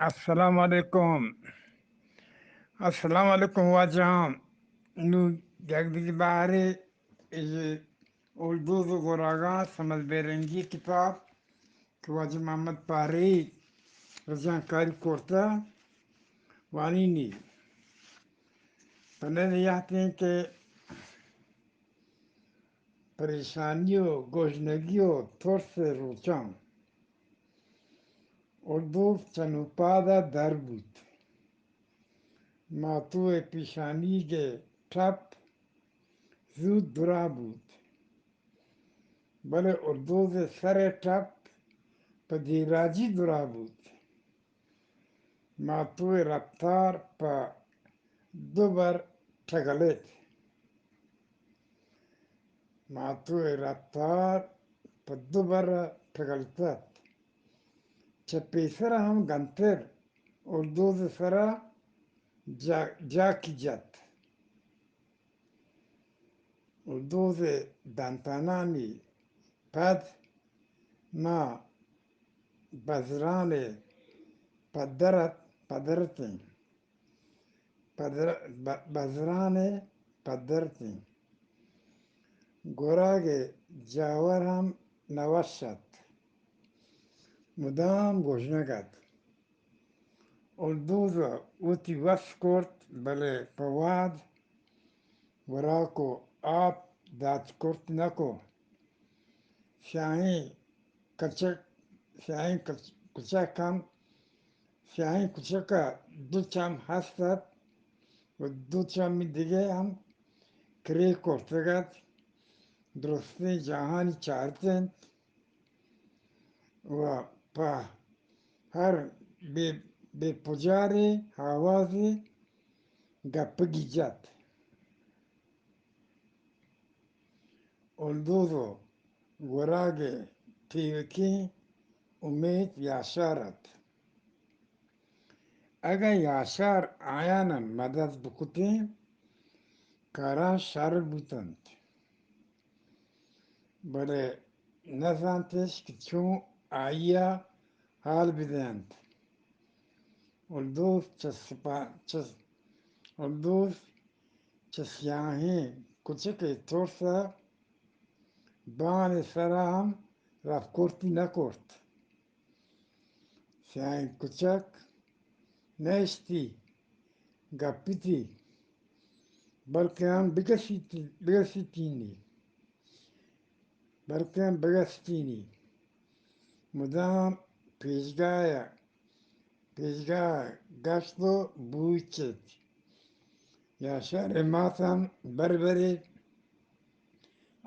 السلام علیکم۔ السلام علیکم واجہاں۔ نوں یک دگہ بہرے اے اولدوز ءُ گوراگاں سمل بیرنگی کتاب کہ واجہ محمد پہرے رجانکاری کرتہ وانینی۔ پہ نزیہتیں کہ پریشانی ءُ گژنگی ءُ ترس ءِ روچاں اولدوز چہ نوپاد ءَ در بوت۔ ماتو ءِ پیشانیگ ءِ ٹپ زوت دراہ بوت، بلے اولدوز ءِ سر ءِ ٹپ پہ دیراجی دراہ بوت۔ ماتو ءِ رپتار پہ دو بر ٹگل ات۔ ماتو ءِ رپتار پہ دو بر ٹگل ات۔ چہ پیسر ءَ ہم گنتر اولدوز ءِ سرا جا-، جاکی جت۔ اولدوز ءِ دنتانانی پد ماں بزران ءِ پدر ات، پدر اتیں۔ پدر-، ب-، بزران ءِ پدر اتیں۔ گوراگ ءِ جاور ہم نہ وش ات۔ مدام گژنگ ات۔ اولدوز ءَ وتی وس کرت، بلے پہ وہد وراک ءُ آپ دات کرت نہ کو۔ سیاہیں کچک، سیاہیں کچ-، کچک ہم، سیاہیں کچک ءَ دو چم ہست ات ءُ دو چمی دگہ ہم کرے کرتگ ات۔ درستیں جاہانی چارت انت ءُ پہ ہر بے، بے پجاریں آوازے گپگی جت۔ اولدوز ءُ گوراگ ءِ تیوکیں امیت یاشار ات۔ اگاں یاشار آیان ءَ مدد بکتیں، کاراں شر بوتنت۔ بلے نہ زانتش کہ چون آئی ءَ ہال بدینت۔ اولدوز چہ سپا-، چہ، اولدوز چہ سیاہیں کچک ءِ ترس ءَ بان ءِ سرا ہم رپ کرتی نہ کرت۔ سیاہیں کچک نہ اشتی، گپتی، بلکیں ہم بگسیتی، بگسیتینی، بلکیں ہم بگسیتینی۔ مدام پیشگاہ ءَ، پیشگاہ ءَ گشت ءُ بوچت۔ یاشار ءِ مات ہم بربرے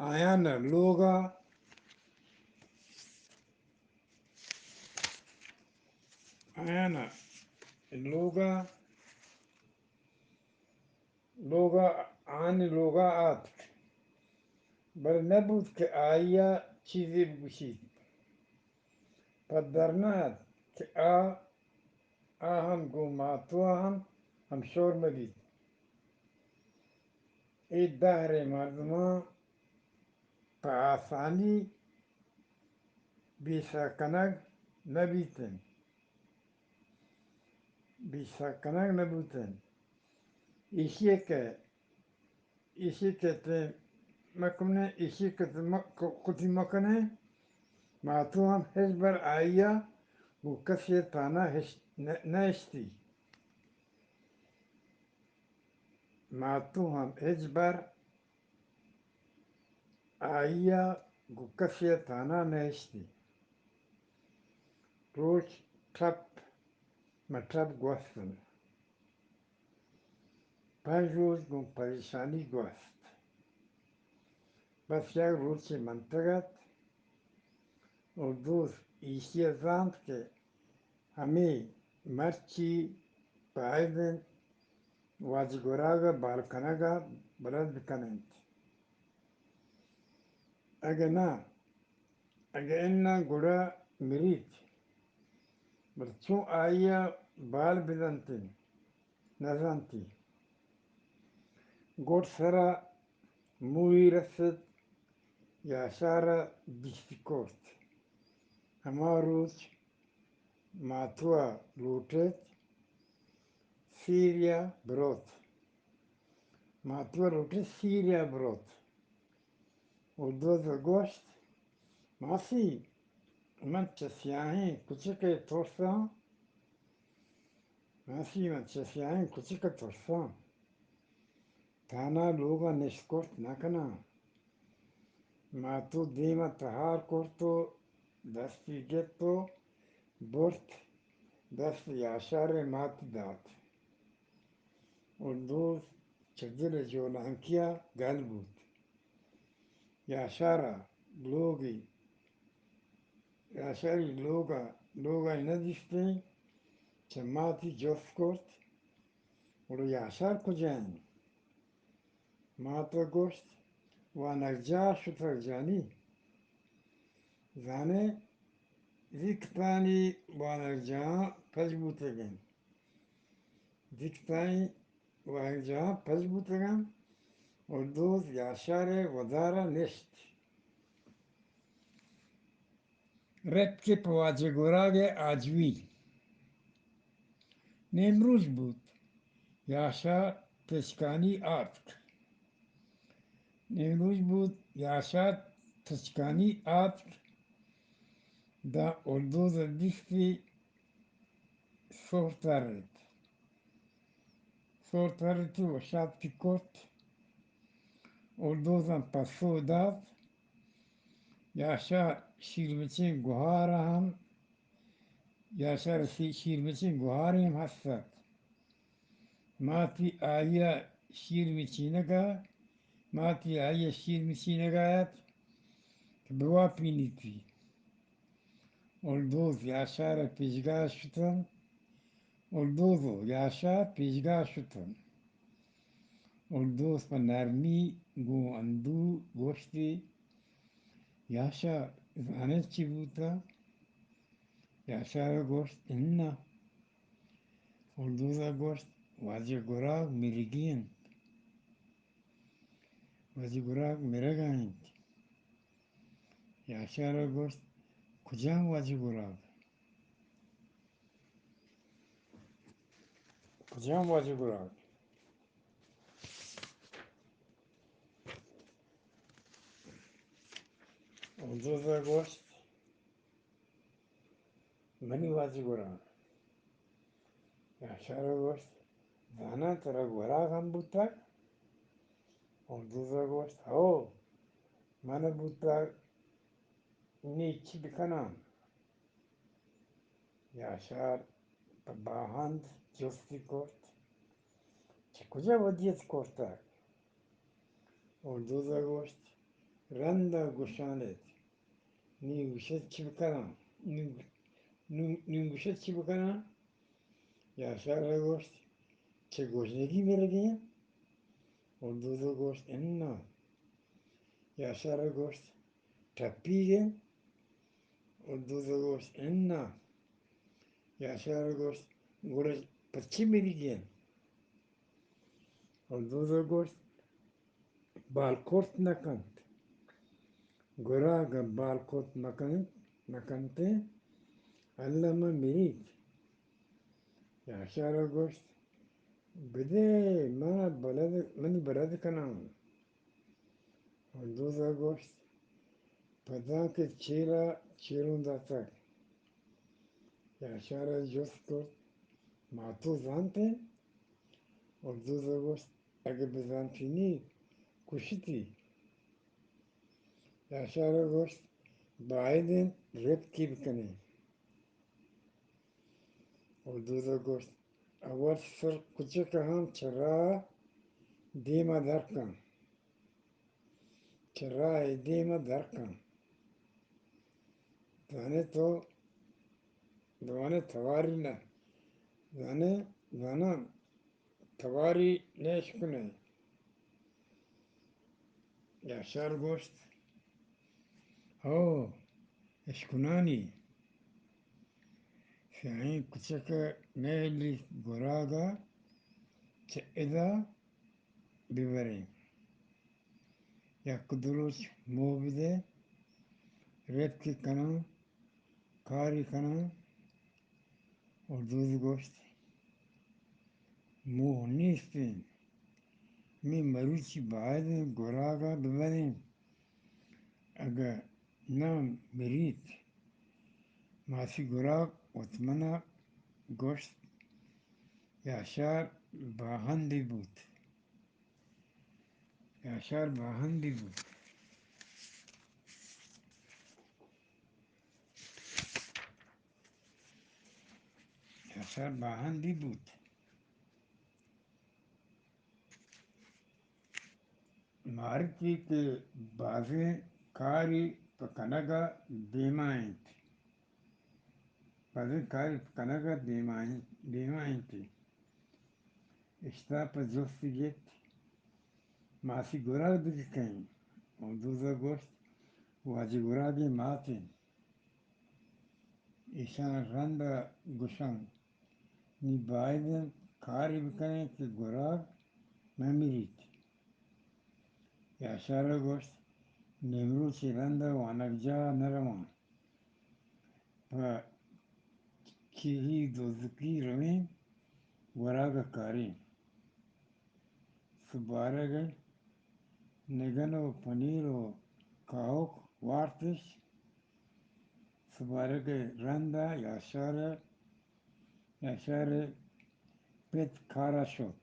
آیان ءَ لوگ ءَ آیان ءَ لوگ ءَ، لوگ ءَ، آنی لوگ ءَ آتک، بلے نہ بوت کہ آئی ءَ چیزے بگوشیت۔ پدر نہ ات کہ آ، آ ہم گوں ماتو ءَ ہم ہمشور مہ بیت۔ اے دہر ءِ مردماں پہ آسانی بیسہ کنگ نہ بیت انت، بیسہ کنگ نہ بوت انت۔ ایشی ءَ کہ، ایشی ءَ کہ تئی مکنے، ایشی ءَ کہ تئی م-، ک-، کتی مکنے، ماتو ہم ہچ بر آئی ءَ گوں کسے ءِ تہنا ہچ نہ، نہ اشتی۔ ماتو ہم ہچ بر آئی ءَ گوں کسے ءِ تہنا نہ اشتی۔ روچ ٹپ مہ ٹپ گوست انت۔ پنچ روچ گوں پریشانی گوست۔ بس یک روچے منتگ ات۔ اولدوز ایشی ءَ زانت کہ ہمے مرچی باید انت واجہ گوراگ ءَ بال کنگ ءَ بلد بہ کن انت۔ اگہ نہ، اگہ اناں گڑا مریت۔ بلے چون آئی ءَ بال بہ دنت انت، نہ زانتی۔ گڈ سر ءَ موہی رست، یاشار ءَ دیستی کرت۔ ہما روچ ماتوا لوٹت سیریا بروت۔ ماتوا لوٹت سیریا بروت۔ الدوز ءَ گوشت، ماسی، من چہ سیاہیں کچک ءَ ترساں۔ ماسی، من چہ سیاہیں کچک ءَ ترساں۔ تہنا لوگ ءَ نشت کرت نہ کناں۔ ماتو دیم ءَ تہار کرت ءُ دستی گپت ءُ برت، دست یاشار ءِ مات دات۔ الدوز چہ دل ءِ جولانکی ءَ گل بوت۔ یاشار ءَ لوگی، یاشاری لوگ ءَ، لوگ ءَ نہ دیستیں، چہ ماتی جست کرت، گڑا یاشار کجا انت؟ مات ءَ گوشت، وانگجاہ شتگ جانی۔ زانے، دیکتانی وانگجاہاں پچ بوتگ انت۔ دیکتانی وانگجاہاں پچ بوتگ انت۔ الدوز یاشار ءِ ودار ءَ نشت۔ رپک پہ واجہ گراگ ءِ آجوئی۔ نیمروچ بوت، یاشار تچکانی آتک۔ نیمروچ بوت، یاشار تچکانی آتک۔ داں الدوز ءَ دیستی سہر ترت۔ سہر ترت ءُ وشاتکی کرت۔ الدوزاں پسو دات۔ یاشار شیرمچیں گہار ءَ ہم، یاشار ءِ شی-، شیرمچیں گہارے ہم ہست ات۔ ماتی آئی ءَ شیر مچینگ ءَ، ماتی آئی ءَ شیر مچینگ ءَ ات کہ بواپینیتی۔ الدوز یاشار ءِ پیشگاہ ءَ شتن۔ الدوز ءُ یاشار پیشگاہ ءَ شتن۔ الدوز پہ نرمی گوں اندوہ گوشتی، یاشار، زانئے چی بوتہ؟ یاشار ءَ گوشت، اناں۔ الدوز ءَ گوشت، واجہ گراگ مرگی انت۔ واجہ گراگ مرگ ءَ انت۔ یاشار ءَ گوشت، کجام واجہ گراگ؟ کجام واجہ گراگ؟ الدوز ءَ گوشت، منی واجہ گراگ۔ یاشار ءَ گوشت، زاناں ترا گراگ ہم بوتگ؟ الدوز ءَ گوشت، ہو، من بوتگ، نی چی بکناں؟ یاشار پہ باہند جستی کرت، چہ کجا ودیت کرتگ؟ الدوز ءَ گوشت، رند ءَ گوشان ات۔ نی گوشت چی بکناں؟ نی، نی، نی گوشت چی بکناں؟ یاشار ءَ گوشت، چہ گژنگی مرگی انت؟ الدوز ءَ گوشت، اناں۔ یاشار ءَ گوشت، ٹپیگ انت؟ الدوز ءَ گوشت، اناں۔ یاشار ءَ گوشت، گڑا پرچی مرگی انت؟ الدوز ءَ گوشت، بال کرت نہ کنت۔ گراگ بال کرت مہ کنت، نہ کنت، الم ءَ مریت۔ یاشار ءَ گوشت، بدے، من بلد، منی بلد کناں۔ الدوز ءَ گوشت، پدا کہ چیرا چیرون داتگ۔ یاشار ءَ جست کرت، ماتو زانت ئے؟ الدوز ءَ گوشت، اگہ بزانتینی، کشتی۔ یاشار ءَ گوشت، باید انت رپکی بکنیں۔ الدوز ءَ گوشت، اول سر کچک ءَ ہم چہ راہ دیم ءَ در کن۔ چہ راہ ءِ دیم ءَ در کن۔ زانے تو، زانے تواری نہ، زانے، زاناں تواری نہ اشکنئے۔ یاشار گوشت، ہو، اشکنانی۔ سیاہیں کچک ءَ نہ ہلیت گراگ ءَ چہ ادا ببریں۔ یک دو روچ موہ بدئے، رپکے کناں، کارے کناں۔ ءُ دوز گوشت، موہ نیست اِنت، مئے مروچی باید اِنت گراگ ءَ ببریں، اگاں نہ مریت۔ ماسی گراگ وت من ءَ گوشت، یاشار باہندی بوت۔ یاشار باہندی بوت۔ یاشار باہندی بوت۔ مارتی کہ بازیں کاری پہ کنگ ءَ دیما اِنت۔ بازیں کاری پہ کنگ ءَ دیما اِنت، دیما اِنت۔ اشتاپ ءَ جست گپت، ماسی گراگ دگہ کئے اِنت؟ ءُ دوز ءَ گوشت، واجہ گراگ ءِ مات اِنت۔ ایشاں رند ءَ گوشاں، نی باید اِنت کارے بکنیں کہ گراگ نہ مریت۔ یاشار ءَ گوشت، نیمروچی رند ءَ وانگجاہ ءَ نہ رواں۔ پہ کیہی دزکی رویں، گراگ ءَ کاریں۔ سبارگ ءَ نگن ءُ پنیر ءُ کاہوک وارتش۔ سبارگ ءِ رند ءَ یاشار ءِ، یاشار ءِ پت کار ءَ شت۔